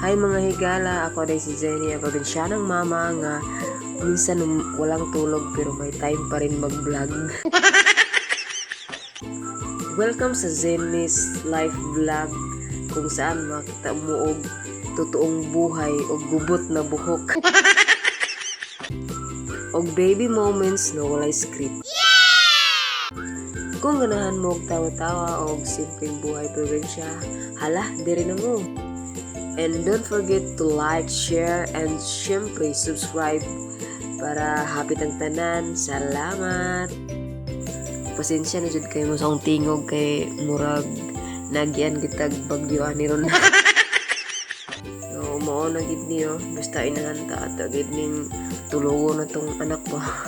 Hi, mga higala, ako diay si Jenny, ang probinsyanang mama nga minsan walang tulog pero may time pa rin mag-vlog. Welcome sa Jenny's Life Vlog, kung saan makita mo og totoong buhay o gubot na buhok og baby moments na walay script. Kung ganahan mo og tawa-tawa o simpleng buhay probinsya, hala, diri na mo. And don't forget to like, share, and syempre subscribe para happy tang tanan. Salamat! Pasensya na jud kayo mo sa akong tingog kay murag nagyan kitag bagyo ani ron. No, mao na gid niyo. Basta inahan ta at gid ning tulogon na tong anak ba.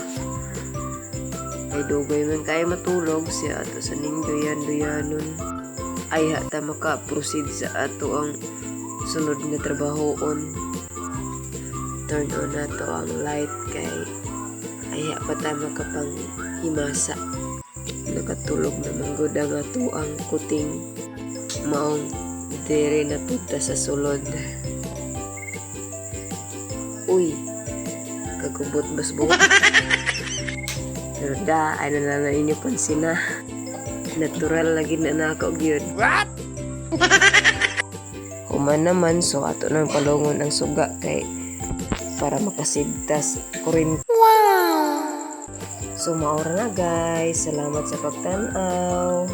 Kay dugay man kay matulog siya ato sa ning duyan duyanon. Ay ta maka-proceed sa ato ang sunod nga trabahoon. Turn on nato ang light kay ayha pa ta makapang himasa. Nakatulog naman gud ang ato ang kuting, maong diri na pud ta sa sulod. Uy, kagubot bas buhok. Pero da, ay na lang na inyo pansin na. Natural lagi na nako gyud. What? Human naman, so ato nang palungon ang suga kay para makasigtas kuryente. Wow! So maora na, guys. Salamat sa pagtanaw.